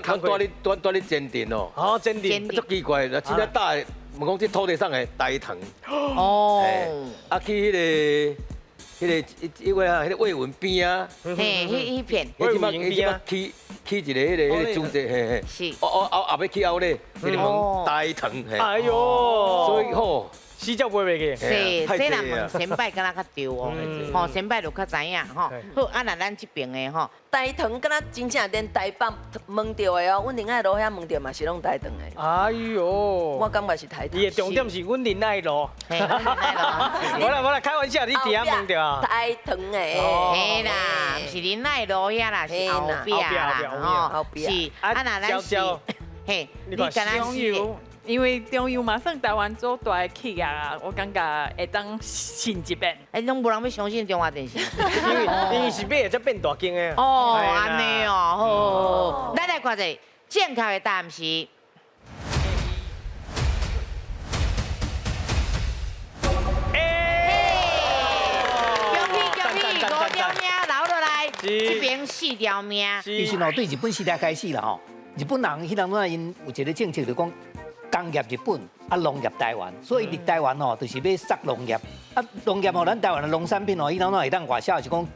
住咧前镇哦。哦，前镇。足奇怪，那真正大的，问讲这土地上的台糖。哦。啊，去彼个啊，彼个魏文边啊。嘿，彼片。魏文边啊。起一个彼个主题，嘿嘿。是。哦哦，后尾去后咧，彼个问台糖，嘿。哎呦。所以吼。死才袂袂记。是，这若问先摆敢若较对哦，吼，先摆就较知影吼。好，啊，若咱这边的吼，台糖敢若真正连台北问著的哦，阮仁爱路遐问著嘛是拢台糖的。哎呦，我感觉是台糖。伊的重点是阮仁爱路。无啦无啦，开玩笑，你伫遐问著啊？台糖的。嘿啦，毋是仁爱路遐啦，是后壁啦，吼，是。啊，若咱是，嘿，你敢若是？因为中油嘛算台湾做大的企业啊，我感觉会当信一遍。哎，拢无人欲相信中华电信，因为是买才变大间的。哦，按呢哦，好，咱来看者正确的答案是。恭喜恭喜，5条命留落来，这边4条命。其实哦，对日本时代开始啦吼，日本人彼当阵𪜶有一个政策就讲。工业日本，啊农业台湾，所以伫台湾吼，就是欲杀农业。啊农业吼，咱台湾的农产品吼，伊当怎会当外销，是讲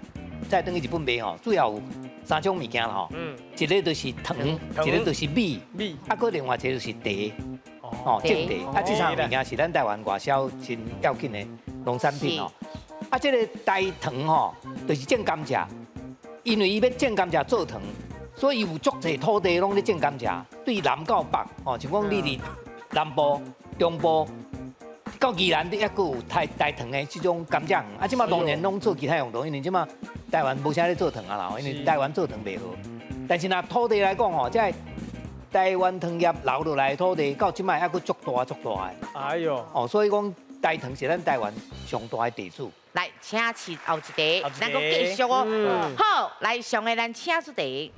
再转去日本卖吼，主要有3种物件啦吼。一个就是糖，一个就是米，啊，阁另外一个就是茶，哦，种茶。啊，这3样物件是咱台湾外销真要紧的农产品吼。啊，这个台糖吼，就是种甘蔗，因为伊欲种甘蔗做糖。所以有足济土地拢咧种甘蔗，对南到北，吼，像讲你伫南部、中部到宜兰，你犹阁有台糖的这种甘蔗园。啊，这马当然拢做其他用途，因为这马台湾无啥咧做糖啊啦，因为台湾做糖袂好。但是若土地来讲吼，这台湾糖业留落来的土地，到这马犹阁足大足大的。哎呦，哦，所以讲台糖是咱台湾上大的地主。来，请试后一题，咱阁继续哦。好，来上个咱请出题。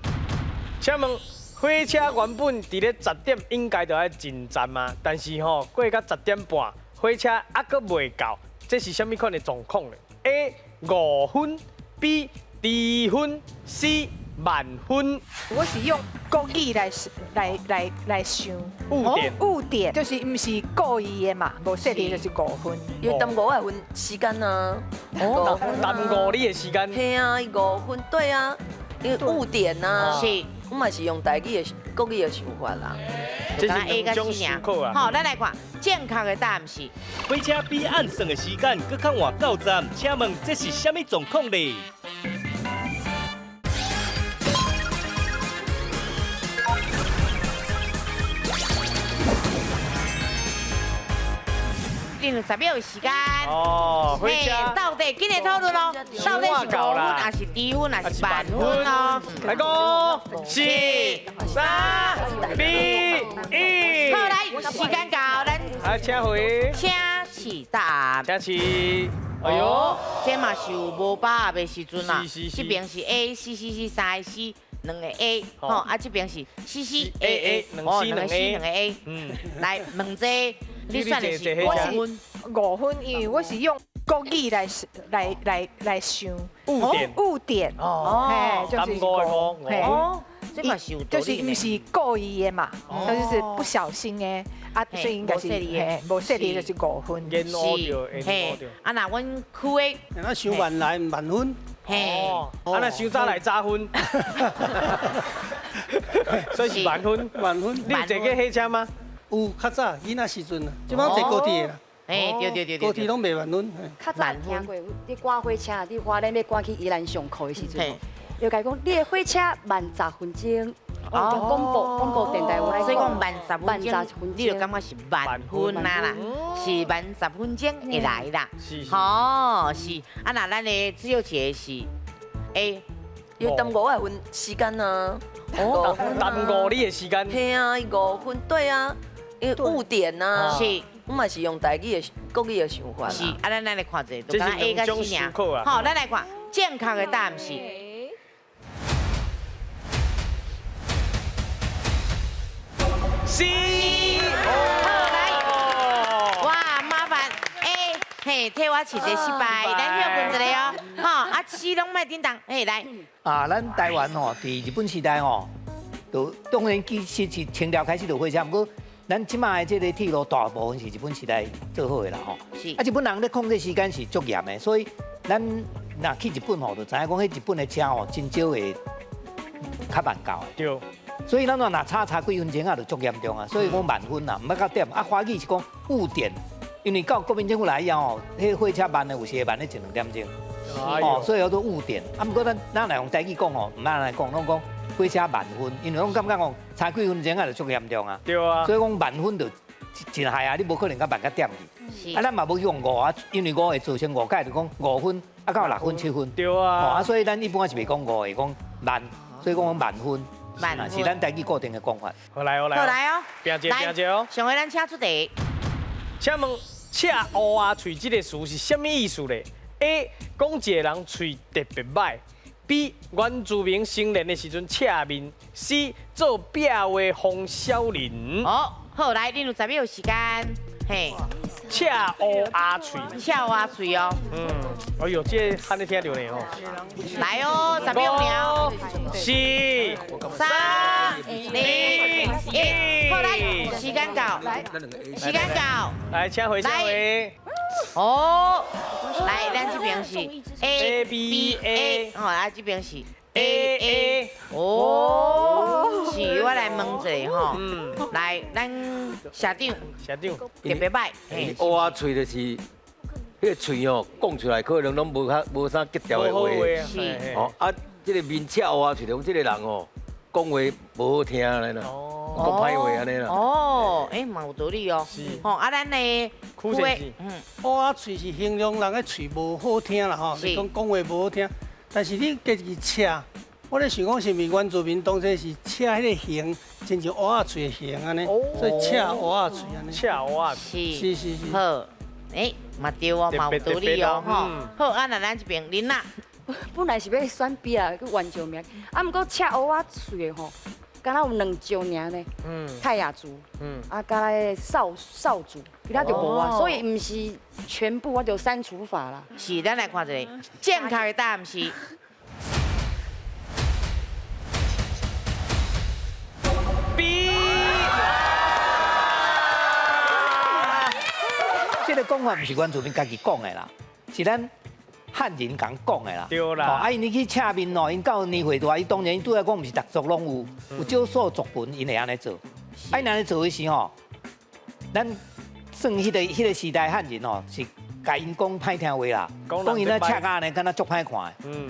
请问，火车原本伫咧10点应该就爱进站嘛，但是吼过到10点半，火车犹阁未到，这是啥物款的状况呢？A 5分，B 低分，C 慢分。我是用国语来想。误点。误点就是毋是故意的嘛，无设定就是5分。因为耽误我的分时间啊。哦，耽误你的时间。嘿啊，5分对啊，因为误点啊。是。我嘛是用台语的、国语的想法啦。这是两种思考啊。好，咱来看正确的答案是。火车比按算的时间阁较晚到站，请问这是啥物状况呢？恁有10秒的时间。哦，火车到底紧来讨论哦，到底是5分还是低分还是慢分哦？来五、4、3、2、1。好，来，时间到，咱来请回，请试答案。请试。哎呦，这嘛是有无把握的时阵啦。这边是 A C C C 3个 C，2个 A，吼，啊这边是 C C A A，2个 C 2个 A。来问这。你选的是5分，5分，因为我是用国语来想。误点。误点。哦。就是5分。这嘛是有道就是理呢。毋是故意的嘛，就是不小心的，啊，所以应该是嘿，無細膩就是誤分。是，嘿，啊那阮區的，那傷慢來慢分，嘿，啊那傷早來早分，所以是慢分。慢分。你有坐過火車嗎？有，較早囡仔時陣啊，這擺坐高鐵啦。哎，對對對對。高鐵攏袂慢分。較早聽過，你趕火車，你花蓮欲趕去宜蘭上課的時陣，又共伊講，你的火車慢十分鐘。哦，廣播電台有來所以講慢十分鐘，你就感覺是慢分啊啦，是慢十分鐘會來啦。是。哦，是。啊，那咱的只有一個是 A，因為耽誤我的分時間啊。哦，耽誤你的時間。嘿啊，5分對啊，因為誤點啊。是。我嘛是用台語的、國語的想法。是，啊，咱來看一下，就敢 A 佮 C 爾。好，咱來看正確的答案是。C。好來，哇，麻煩 A，嘿，替我試一個失敗，咱休困一下哦。吼，啊，C 攏莫叮當，嘿，來。啊，咱台灣吼，佇日本時代吼，就當然其實是清朝開始就火車，毋過咱這擺的這個鐵路大部分是日本時代做好的啦吼。是。啊，日本人咧控制時間是足嚴的，所以咱若去日本吼，就知影講，彼日本的車吼，真少會較慢到的。對。所以咱若差幾分鐘啊，就足嚴重啊。所以講慢分啦，毋捌到點。啊，華語是講誤點，因為到國民政府來以後吼，彼火車慢的有時會慢咧一兩點鐘。哦，所以叫做誤點。啊，毋過咱若用台語講吼，毋按呢講，攏講火車慢分，因為攏感覺講差幾分鐘啊，就足嚴重啊。對啊。所以講慢分就真害啊，你無可能共慢到點去。啊，咱嘛無去用誤啊，因為誤會造成誤解，就講5分啊到6分7分。對啊。啊，所以咱一般是袂講誤，會講慢，所以講慢分。慢分是咱台語固定的講法。好來哦，來好來哦，拼一下，拼一下哦。上回咱請出題。請問赤烏仔喙這個詞是啥物意思咧？A. 講一個人喙特別䆀。B. 原住民成年的時陣赤面。C. 做壁畫風小人。哦，好，來，你有10秒時間，嘿。赤烏仔喙。赤烏仔喙哦。嗯，哎呦，這個罕咧聽著呢吼。來哦，10秒了。4、3、2、1，好，來，時間到，時間到。來，請回，請回。哦，來，咱這邊是 A B A，哦，啊，這邊是 A A，哦，是，我來問一下吼，來，咱社長，社長特別歹，烏仔喙就是，彼个喙哦，講出來可能攏無較無啥格調的話，是，哦，啊，這個面赤烏仔喙，就講這個人哦，講話無好聽按呢啦，講歹話按呢啦。哦，欸，嘛有道理哦。是。吼，啊，咱的苦先生，烏仔喙是形容人的喙無好聽啦，吼，是講講話無好聽。但是你家己赤，我咧想講是毋是原住民當初是赤彼個形，親像烏仔喙的形按呢，所以赤烏仔喙按呢。赤烏仔喙。是是是。好，欸，嘛對哦，嘛有道理哦，吼。好，啊，那咱這邊琳娜。本來是欲選 B 啊，去原住民，啊，毋過赤烏仔喙的吼，敢若有兩種爾呢。泰雅族，啊，佮彼個少族，其他就無啊，所以毋是全部，我就刪除法啦。是，咱來看一下，正確的答案是 B。這個講法毋是原住民家己講的啦，是咱漢人共講的啦。對啦。啊，𪜶去赤面哦，𪜶到年歲大，伊當然對來講毋是逐族攏有，有少數族群𪜶會按呢做。啊，𪜶按呢做的時吼，咱算彼個時代漢人吼，是共𪜶講歹聽話啦，講𪜶咧赤甲呢，敢若足歹看的。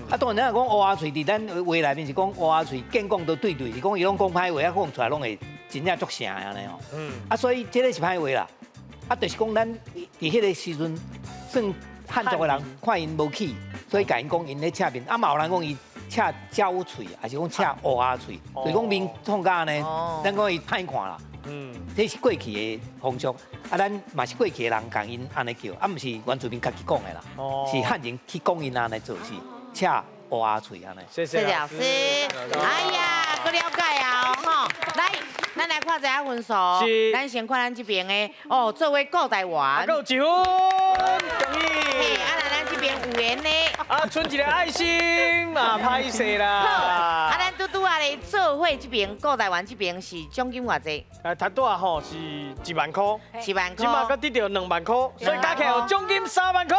啊，當然咱講烏仔喙，佇咱話內面是講烏仔喙，見講都對對，是講伊攏講歹話，啊講出來攏會真正足聲的按呢吼。啊，所以這個是歹話啦。啊，就是講咱佇彼個時陣算漢族的人看𪜶無起，所以共𪜶講𪜶咧赤面。啊，嘛有人講伊赤焦喙，還是講赤烏仔喙，就是講面創甲按呢，咱講伊歹看啦。這是過去的風俗，啊，咱嘛是過去的人共𪜶按呢叫，啊，毋是原住民家己講的啦，是漢人去講𪜶按呢做是赤烏仔喙按呢。謝謝老師。哎呀，閣了解啊，吼，來，咱來看一下分數。咱先看咱這邊的，哦，做伙顧台灣。夠一分，恭喜。嘿，啊，那咱這邊有緣的。啊，剩一個愛心，啊，歹勢啦。好，啊，咱拄著。拄仔咧做伙这边，顾台湾这边是奖金偌济？头拄仔吼是1万块， 1万块，这马阁得到2万块，所以加起来有奖金3万块。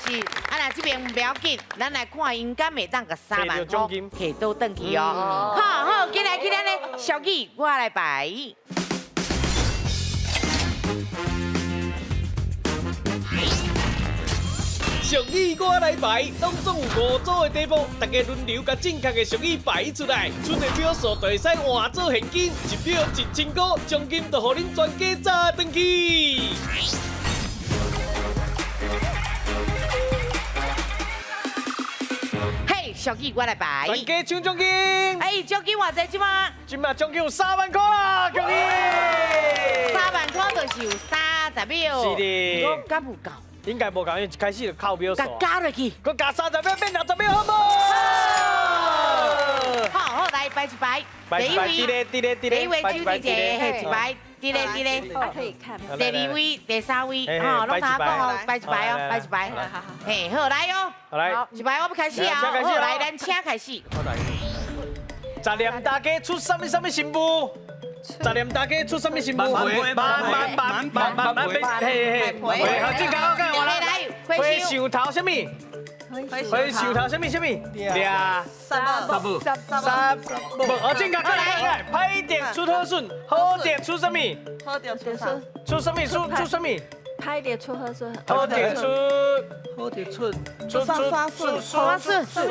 是，啊，若这边不要紧，咱来看𪜶敢会当共3万块提倒转去哦。好好，进来去咱的俗语，我来排。俗语我来排，当中有5组的题目，大家轮流共正确的俗语排出来，出的票数就会使换做现金，一票1000块，奖金就予恁全家砸转去。嘿，俗语我来排，全家抢奖金。哎，奖金偌济这马？这马奖金有3万块啦，恭喜！3万块就是有30秒。是的。我敢有够？应该无够，因为一开始就扣秒数。加落去，阁加30秒变60秒，好无？好好来摆一摆，第一位，第一位手伫一个，嘿一摆，伫咧伫咧，可以看。第二位、第三位，吼，拢通讲哦，摆一摆哦，摆一摆。嘿，好来哦，来，一摆我要开始啊，好来，咱请开始。十念大家出啥物啥物新妇？十念大家出啥物新妇？慢慢慢慢慢慢嘿嘿，好，正确，好，看我来。火上头啥物？火上头啥物啥物？掠三步三步，哦，正确，来来，歹德出好顺，好德出啥物？好德出啥？出啥物？出啥物？歹德出好顺，好德出，好德出，出出出顺顺顺，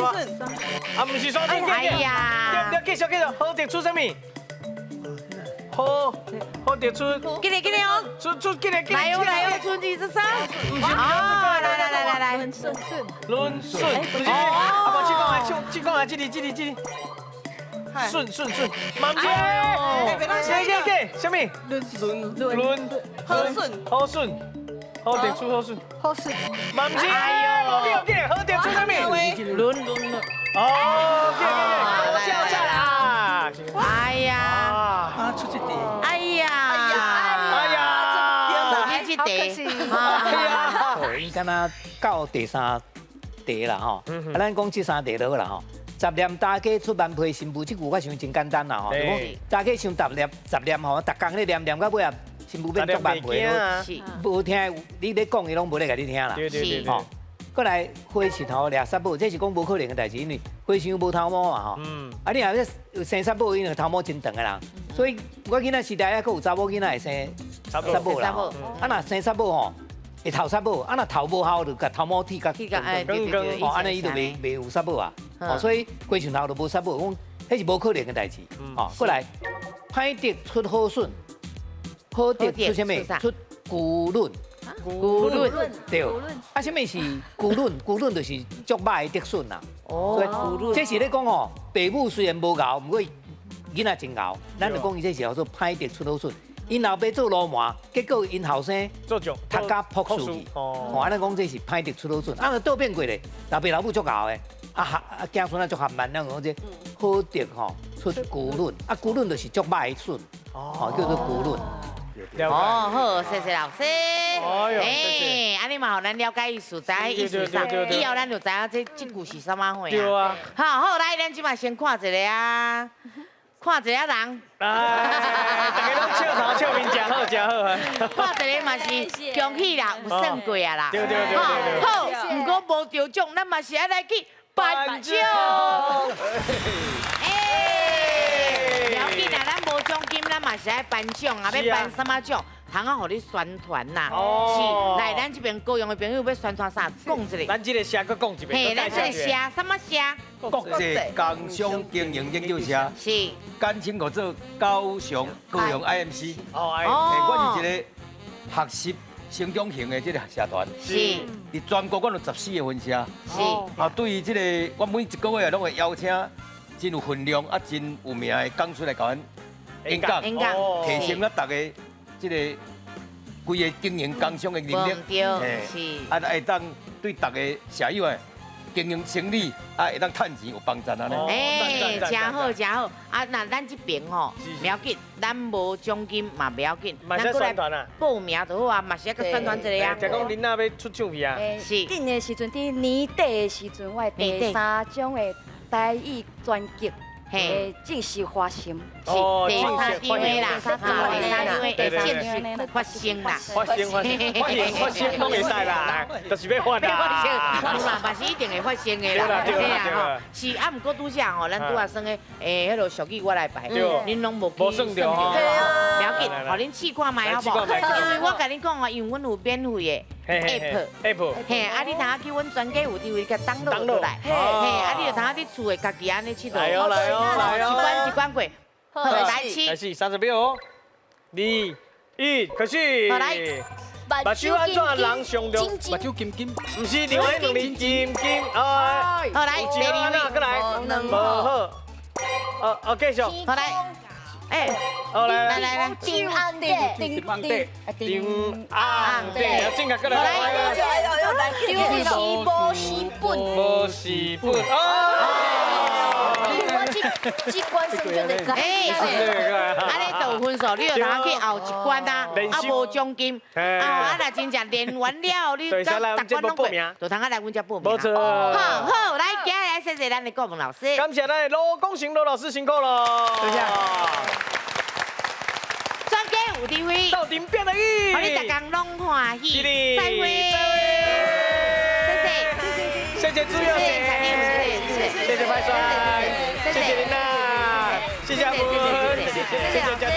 啊，毋是双顺，哎呀，对对，继续继续，好德出啥物？好，好得出，进来进来哦，出出进来进来哦来哦，春节之三，哦，来来来来来，轮顺顺，轮顺，啊，无，这讲来，这讲来，这里这里这里，顺顺顺，慢点，给给给，啥物？轮轮轮，好顺好顺，好得出好顺，好顺，慢点，哎呦，给好得出啥物？轮轮轮，哦，给给给，叫叫啦，哎呀。啊，出这题！哎呀，哎呀，你这题，哎呀，伊敢若到第三题啦吼，啊，咱讲这三题就好啦吼。十念大家出万皮新妇，这句我想真简单啦吼。就讲大家想十念十念吼，逐工咧念念到尾啊，新妇变足万皮，无听你咧讲，伊拢无咧共你听啦。对对对。吼，过来火舌头掠杀某，这是讲无可能的代志，因为和尚无头毛嘛吼。啊，你若要生杀某，因为头毛真长的人。所以我囡仔时代还阁有查某囡仔会生杀某啦，啊若生杀某吼，会头杀某，啊若头无效就共头毛剃甲光光，哦，按呢伊就袂有杀某啊，哦，所以和尚头就无杀某，讲彼是无可能的代志，哦，过来，歹德出好顺，好德出啥物？出孤论，孤论，对，啊，啥物是孤论？孤论就是足歹的德顺啦，哦，这是咧讲吼，爸母虽然无𠢕，毋过囡仔真𠢕，咱就讲伊这是叫做歹德出好顺。𪜶老爸做流氓，结果𪜶后生做读甲博士去。哦，按呢讲这是歹德出好顺。啊，倒变过咧，老爸老母足𠢕的，啊啊子孙啊足含慢，咱讲这好德吼出孤论，啊孤论就是足歹的顺，哦叫做孤论。哦，好，谢谢老师。哎，按呢嘛，予咱了解意思，知影意思啥，以后咱就知影这句是啥物货。对啊。好，好，来，咱这马先看一个啊。看一个人，哎，大家拢笑头笑面，真好真好。看一个嘛是恭喜啦，有算过啊啦。对对对对。好，毋过无得奖，咱嘛是爱来去颁奖。哎，不要紧啦，咱无奖金，咱嘛是爱颁奖啊，欲颁啥物奖？通啊，予你宣传啦。是，来，咱这边高雄的朋友欲宣传啥？讲一下。咱这个社阁讲一遍。嘿，咱这个社啥物社？国际工商经营研究社。是。简称叫做高雄 IMC。哦，IMC。我是一个学习成长型的这个社团。是。伫全国，阮有14个分社。是。啊，对于这个，我每一个月拢会邀请真有分量啊，真有名的讲师来共阮演讲，提升咱大家这个规个经营工商的能力。是。啊，会当对大家社友的经营生意啊，会当趁钱有帮助按呢。哎，真好真好。啊，那咱这边吼，不要紧，咱无奖金嘛不要紧，咱过来报名就好啊，嘛是爱阁宣传一下啊。听讲恁若欲出唱片啊？是。紧的时阵，伫年底的时阵，我的第三张的台语专辑。嘿，正式发生，是第三张的啦，第三张的正式发生啦，发生发生发生发生拢会使啦，就是欲发啦，有啦，嘛是一定会发生的啦，对啦，是啊，毋过拄则吼，咱拄仔算的，诶，彼个俗语我来排，恁拢无去算著，不要紧，予恁试看觅好无？因为我共恁讲哦，因为阮有免费的 app，嘿，啊，你通仔去阮全家有机会共 download 落来，嘿，啊，你就通仔伫厝的家己按呢𨑨迌，来哦来哦来哦，一关一关过，好，来试，来试，30秒，2、1，开始。好来，目睭按怎人上重？目睭金金，毋是另外两字金金，哎，好来，第二位，过来，无好，哦哦，继续，好来。哎，好来来来来，丁红地，丁红地，丁红地，正确过来，来，就是无是本，无是本，哦，我这这关算就得哎，按呢就有分数，你就通去后一关啊，啊无奖金，啊若真正练完了，你甲逐关拢过，就通来阮遮报名。无错。好，好，来，今日来谢谢咱的顾问老师。感谢咱的罗功成罗老师辛苦了。谢谢。专家有智慧，斗阵变得意，予你逐工拢欢喜。再会。谢谢，谢谢朱小姐，谢谢白帅，谢谢林娜，谢谢阿文，谢谢佳佳。